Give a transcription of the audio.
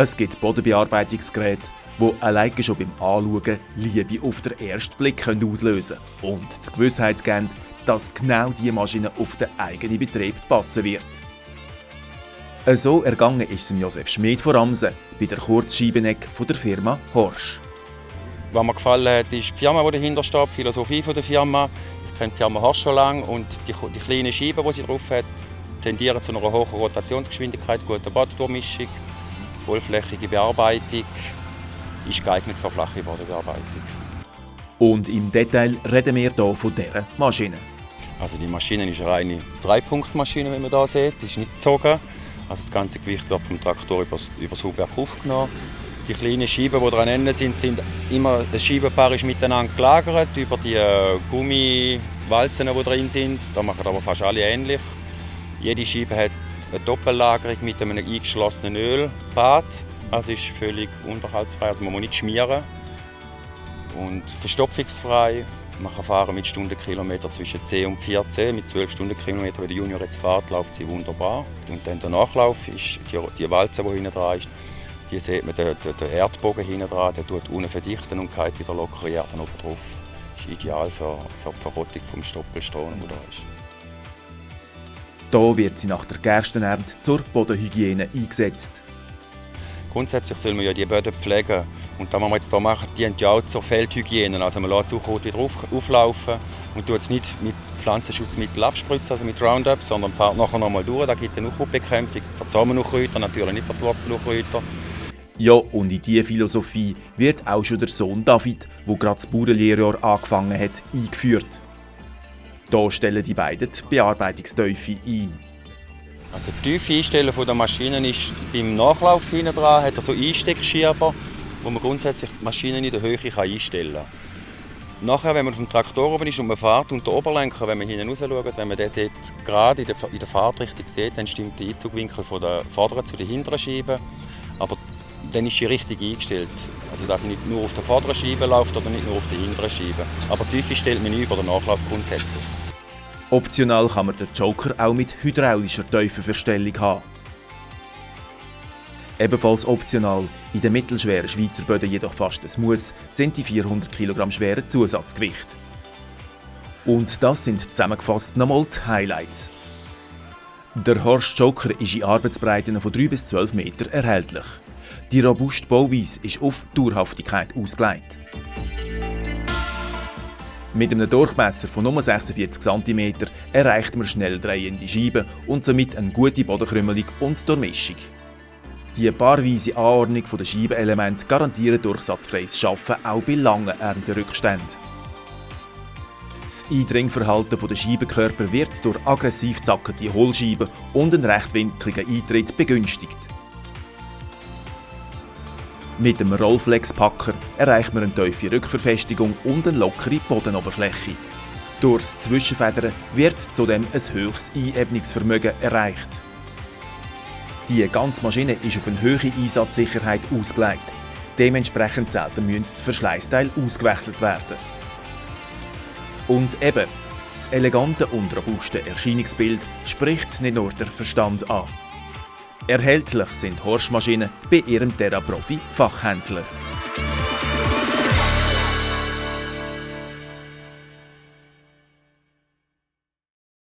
Es gibt Bodenbearbeitungsgeräte, die alleine schon beim Anschauen Liebe auf den ersten Blick auslösen können und die Gewissheit geben, dass genau diese Maschine auf den eigenen Betrieb passen wird. So ergangen ist es Josef Schmid von Amsen bei der Kurzscheibenecke der Firma Horsch. Was mir gefallen hat, ist die Firma, die dahinter steht, die Philosophie der Firma. Ich kenne die Firma Horsch schon lange und die kleinen Scheiben, die sie drauf hat, tendieren zu einer hohen Rotationsgeschwindigkeit, guter Bodendurchmischung, vollflächige Bearbeitung, ist geeignet für flache Bodenbearbeitung. Und im Detail reden wir hier von dieser Maschine. Also die Maschine ist eine reine 3-Punkt-Maschine, wie man hier sieht, die ist nicht gezogen. Also das ganze Gewicht wird vom Traktor über das Hubwerk aufgenommen. Die kleinen Scheiben, die dran sind immer, das Scheibenpaar ist miteinander gelagert über die Gummiwalzen, die drin sind. Da machen aber fast alle ähnlich. Jede Scheibe hat eine Doppellagerung mit einem eingeschlossenen Ölbad. Also ist völlig unterhaltsfrei, also man muss nicht schmieren. Und verstopfungsfrei. Man kann fahren mit Stundenkilometer zwischen 10 und 14. Mit 12 Stundenkilometern, wenn der Junior jetzt fährt, läuft sie wunderbar. Und dann der Nachlauf ist die Walze, die hinten dran ist. Die sieht man, der Erdbogen hinten dran, der tut unten verdichten und geht wieder lockere Erde oben drauf. Das ist ideal für die Verrottung vom Stoppelstrom, der da ist. Hier wird sie nach der Gerstenernte zur Bodenhygiene eingesetzt. Grundsätzlich soll man ja die Böden pflegen. Und das, was wir jetzt hier machen, dient ja auch zur Feldhygiene. Also man lässt Unkraut wieder auflaufen und tut es nicht mit Pflanzenschutzmitteln abspritzen, also mit Roundup, sondern fährt nachher noch mal durch. Da gibt es eine Unkrautbekämpfung für die Samenunkräuter, natürlich nicht für die Wurzelunkräuter. Ja, und in diese Philosophie wird auch schon der Sohn David, der gerade das Bauernlehrjahr angefangen hat, eingeführt. Hier stellen die beiden die Bearbeitungstiefe ein. Also die Tiefe einstellen der Maschine ist beim Nachlauf hinten dran, hat er so Einsteckschieber, wo man grundsätzlich die Maschine in der Höhe einstellen kann. Nachher, wenn man auf dem Traktor oben ist und man fährt und der Oberlenker, wenn man hinten raus schaut, wenn man den sieht, gerade in der Fahrtrichtung sieht, dann stimmt der Einzugwinkel von der vorderen zu der hinteren Scheibe. Aber dann ist sie richtig eingestellt. Also dass sie nicht nur auf der vorderen Scheibe läuft oder nicht nur auf der hinteren Scheibe. Aber die Tiefe stellt man nie über den Nachlauf grundsätzlich. Optional kann man den Joker auch mit hydraulischer Tiefenverstellung haben. Ebenfalls optional, in den mittelschweren Schweizer Böden jedoch fast ein Muss, sind die 400 kg schweren Zusatzgewichte. Und das sind zusammengefasst nochmal die Highlights. Der Horsch Joker ist in Arbeitsbreiten von 3 bis 12 Meter erhältlich. Die robuste Bauweise ist auf Dauerhaftigkeit ausgelegt. Mit einem Durchmesser von nur 46 cm erreicht man schnell drehende Scheiben und somit eine gute Bodenkrümmung und Durchmischung. Die paarweise Anordnung der Scheibenelemente garantiert durchsatzfreies Arbeiten auch bei langen Ernterückständen. Das Eindringverhalten der Scheibenkörper wird durch aggressiv zackerte Hohlscheiben und einen rechtwinkligen Eintritt begünstigt. Mit dem Rollflex-Packer erreicht man eine tiefe Rückverfestigung und eine lockere Bodenoberfläche. Durch das Zwischenfedern wird zudem ein höchstes Einebnungsvermögen erreicht. Die ganze Maschine ist auf eine hohe Einsatzsicherheit ausgelegt. Dementsprechend selten müssen die Verschleißteile ausgewechselt werden. Und eben, das elegante und robuste Erscheinungsbild spricht nicht nur der Verstand an. Erhältlich sind Horsch-Maschinen bei ihrem TerraProfi-Fachhändler.